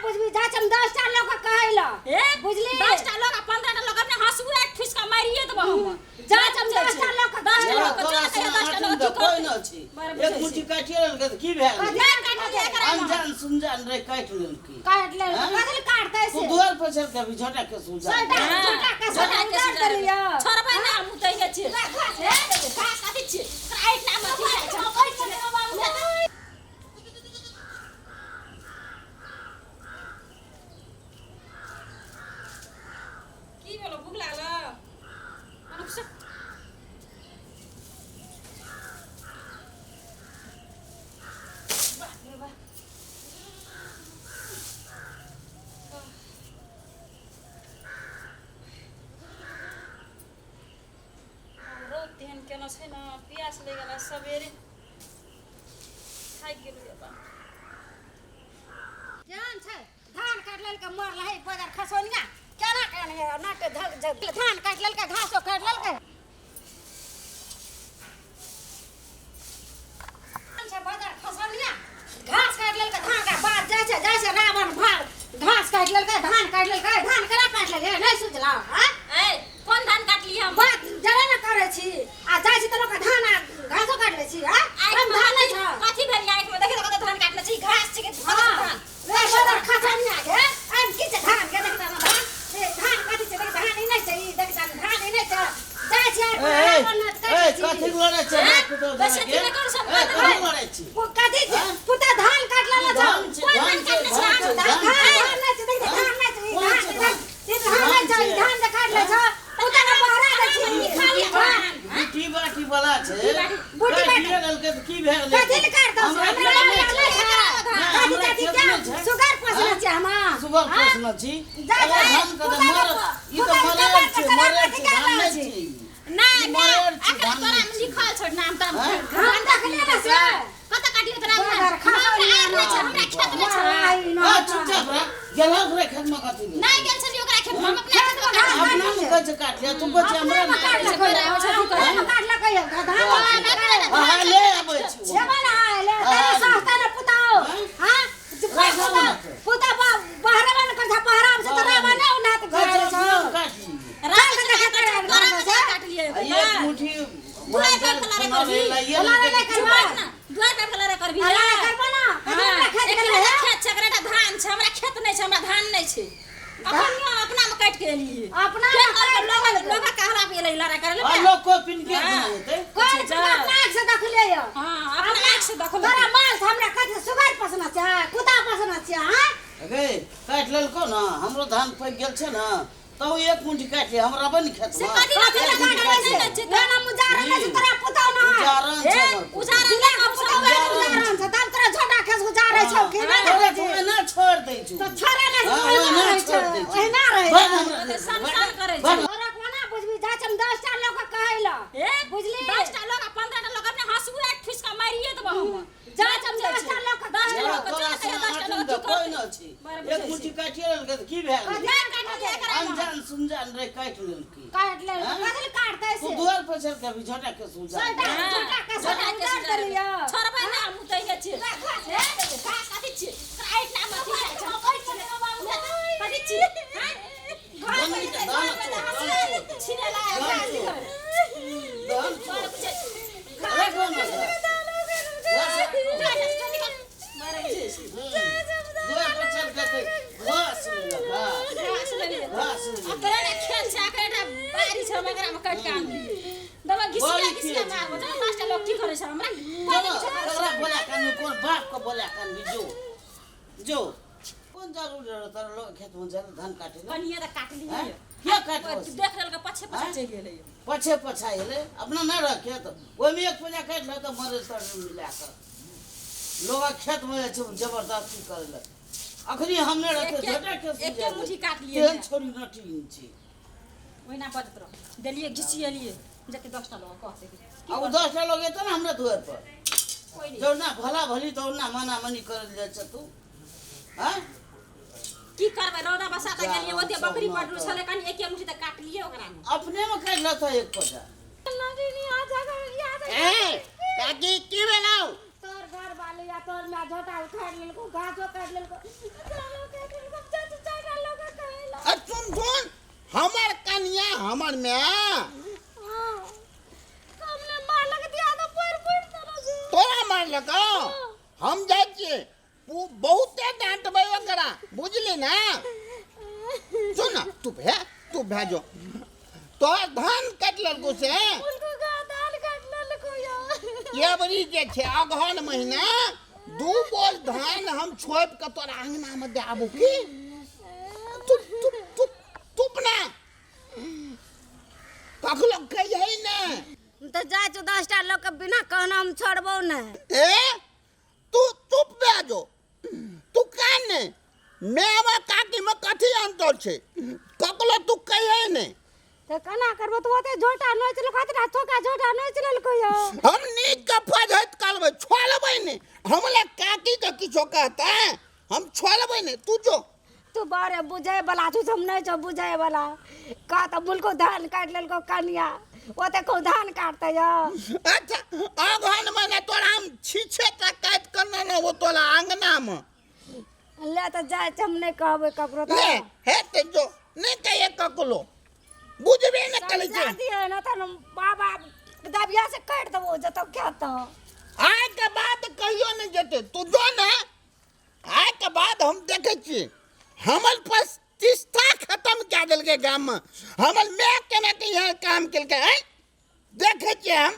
बुझबी जा हम 10 टा लोग के कहै ल हे बुझली? 10 टा लोग आ 15 टा लोग अपने हंसुआ एक ठुस के मारिए देबो हम। जा हम 10 टा लोग के 10 टा कहै ल। लोग के तोरा चल से कहिया 10 टा आठिन लोग तऽ की कोइ करतै? न छी। बड़ एक बुझै मुट्ठी छी। काटिए लेलकै तऽ की भए गेलै? नहि काटलियै एकरा मे। अनजान सुनजान रहे काटि लेलकै। काट ले हाँ? कथी ले काटतै तू से दुआर पर चल के अभी झोटा के सुजा। सैटा हाँ, झोटा के झोटा सैटा के उतार सुजा देलियै। छोड़बै ना हम उतैये छियै। हे, घास कथी छियै? तोरा आँखि नाम अथी जाइ छै। की भेलो भूख लागल? अनुप से बाप रे बाप। रौद तेहन केने छै ने पियास लागि गेल सबेरे थाकि गेलियै बा। केहन छै धान काटि लेलकै मरल है बजार खसौनिया केना केना है नाटे धक झक धान काटि लेलकै घासो काटि लेलकै केहन छै बजार खसौनिया घास काटि लेलकै धान के बाद जाइ छै जाइ छै रावण भाग घास काटि लेलकै धान काटि लेलकै धान केना काटि लेलकै नहि सुझलौ आँय ए कोन धान काटलियै हम? बात जरे ने करै छी आ जाइ छी तऽ लोक धान आ घासो काटि लै छी आँय आँखि हम मे धान नहि कथी छौ कथी भेल आँखि मे? देखियौ तऽ कते धान काटने छी, घास छी कि हाँ धान? रे बदर खसनिया के एम की छै धान के देख धान ए धान कथी छै देख धान ई नहि छै ई देख धान धान ई नहि छै जाइ छी ए, ए, ए, कथी कथी लड़ै छै बाप पुतोह बेसी के? अथी नहि करू सब, ए, कथी लड़ै छी? कथी छै पुता धान काटला ई ना धान छै, कोन धान धान छै, काटने छै? धान छै, धान धान छै। धान नहि छै देख धान नहि छै ई कोन धान छै धान ई धान नहि छै ई धान जे काटले छ पुता के पहरा दै छी खाली धान। बुटी बाटी वाला छै। बुटी बाटी। काटिए लेलकै तऽ की भए गेलै? कथी ले काट दौ हमरा हमरा खेत नहि नहि छै। छै नहि, कथी हमरा कथी खेत के नहि छै। सुगर पोसने छी हम सुगर पोसने छी। जा, अरे जा, धान के तऽ पुता मर के ई तऽ पुता के मरेर कपार छै, पर मरेर कथी छै, के धान नहि छी? छै। नहि ई नहि मरेर छै, अखन धान तोरा नहि मे छै। लिखल छौ नाम ताम। हैं? धान देखले ना से कतऽ काटियो तोरा बगर हमरा खसौनिया आर नहि छै, हमरा खेत नहि छै। आ, चुपचाप रह। गेलहक रे खेतमे कथी लेल? नहि गेल छलियै ओकरा खेत मे, हम अपना खेत मे काटलियै। अपना मे कहै छै काटि लिअ, तू कहै छै हमरा अपना मे काट काटि लकै अपना मे काट लकै धान अहाँ ले आबै छी। जेबे ना आएले तेरे सस्ता ना पुताओ हां पुता बहरा न कर पहरा से तोरा बने उना तो कहै घर छै छौ अपना मे काटि लिअ। रात चल के के तोरा तोरा मे काटलियै। आ एक मुट्ठी दुआर पर खलारे करबी। खलारे नहि करबा। दुआर पर खलारे करबी। खलारे करबो ना कथी हमरा खेत एकरा गेलै हे खेत छै, एकरा धान छै, हमरा खेत नहि छै, हमरा धान नहि छै। अपन अपना मे काटि के एलियै। अपना के मे काटि लोग लेलकै। लोग कहला पे एलै लड़ाइ करे आ ले। लोग को पिन के हाँ। हेतै कोई जा। अपना आँख से देखलियै यऽ हां, अपना आँख से देखल। तोरा माल से हमरा कथी सुगर पोसना छै कुत्ता पोसना छै हाँ गे काटि लेलको ने हमरो धान पकि गेल छै ने तऽ ओ एक मुट्ठी काटि ले हमरा बनि खेत से कथी कथी लए लए काटै काटै छै? छै ना ना मुजारन नहि छै तोरा पुतौ ना उजारन छै हे, हमर पुतहु। उजारन जिला के पुतौ उजारन छै तब तोरा झोटा खेस गुजारै छौ कि नहि तोरा देखै तो छी एना छोड़ दै छौ। तो छोड़े नहि हाँ, छै ओहिना ओहिना रहै छै छोड़ दै छौ। ओहिना रहै भाग छै हमरा ओते सन सन करै छै। भाग। तोरा कोना बुझबी जा हम 10 टा लोग के कहै ल हे, बुझली 10 टा लोग आ 15 टा लोग अपने हंसुआ एक ठुस के मारिए देबो हम। जा हम 10 टा लोग के 10 टा कहै ल लोग के तोरा चल से कहिया 10 टा आठिन लोग तऽ की कोइ करतै? न छी। बड़ एक बुझै मुट्ठी छी। काटिए लेलकै तऽ की भए गेलै? नहि काटलियै एकरा मे। अनजान सुनजान रहे काटि लेलकै। काट ले हाँ? कथी ले काटतै तू से दुआर पर चल के अभी झोटा के सुजा। सैटा हाँ, झोटा के झोटा सैटा के उतार सुजा देलियै छोड़बै ना हम उतैये छियै। हे, घास कथी छियै? तोरा आँखि नाम अथी जाइ छै। कथी छियै? हैं? घर धान मे के जेतै, धान घर मे चोर, तऽ धान हंसुआ चोर। छिने ला धान घास चोर। घर। धान चोर। बड़ बुझै छी। राखो न ओकरा। घास बड़ बुझै छी। दुआर पर चल के तऽ घास लेलक, घास। घास लेलियै। घास लेलियै। एकरे टा खेत छै, एकरे टा बाड़ी छै, हम एकरा मे काटि के आनलियै। दबा घिसिया बड़ी घिसिया तेज। मारबो, चल 10 टा लोग की करै छै हमरा? चलो, तोरा बोला कानू कोन बाप के बोला कानू जो जो कोन जरूरी रहे तोरा लोग खेत में जाए धान काटे ला कनिये तऽ काटलियै। हैं? किया काटबो से? देख लेलकै पछे पछे हैं? चलि गेलै। पछे पछा एलै अपना नहि रह खेत ओहिमे एक पूजा काटि ले तऽ मरे तर मिला कऽ लोग खेत में जाइ छै जबरदस्ती करै लए अखनी हम नहि रहते झटा के एके मुट्ठी काटलियै। तेहन छोरी नटी छी ओहिना बजैत रह देलियै घिसिएलियै जते 10 टा लोग कहतै आ ओ 10 टा लोग एतै ने हमरा दुआरि पर कोइ नहि जौना भला भली तौना मना मनी करल जाइ छै तू आँय की करबै रौदा बसाता गेलियै ओते सब बकरी ना पड़लू तऽ। छलै कनि एके मुट्ठी तऽ काटलियै ओकरा मे अपने में काटि लेतऽ एक पजा ए काकी की भेलौ तोर घर वाली या तोर माय झोटा उखाड़ि लेलको घासो काटि लेलको धानो काटि लेलको। तोहर माय? हमने मारलक दिया तो पैर पैर तरह से। तोरा मारलक? हम जाइ छियै, बहुते डांटबै ओकरा, बुझली ना? सुन ना, तू भे, तू भे जो तोहर धान काटि लेलको से। उनको का धान काट लेलको या। एबरी जे छै अगहन महीना 2 बोझ धान हम छोपि कऽ तोरा अङ्गनामे दए आबू की? तू तू तू तुप ना कखनो कहियै ने। तऽ जाइ छौ 10टा लोक के बिना कहना हम छोड़बौ नहि। ए तू चुप भए जो, तू कान ने। माय काकी में कथी अंतर छै? ककरो तू कहियै ने। तऽ केना करबो? तू ओते झोटा नोचि लेलको तऽ थोका झोटा नोचि लेलको यौ। हम नीक के फजहत करबै, छोड़बै ने। हमरा काकी के किछो कहतै हम छोड़बै ने। तू जो। तू बड़े बुझै वाला छौ, हम नहि छौ बुझै वाला। कह तऽ मुलको धान काटि लेलको कनिया, ओते कहूँ धान काटतै यौ? अच्छा, अगहन महीना तोरा हम छीछे टा काटि कऽ ने वो तोरा अङ्गना मे। ले तऽ जाइ छै, हम नहि कहबै ककरो। तऽ ले हेतै जो, नहि कहिए ककरो, बुझबे नहि करै छै। समझा दियै ने तऽ बाबा दबिया से काटि देबो जतौ खेत। आइ के बाद कहियो नहि जेतै। तू जो ने, आइ के बाद हम देखै छियै। हमर प्रतिष्ठा खत्म कए देलकै गाममे। हमर माय केना के यहाँ काम केलकै? आँय, देखै छियै हम।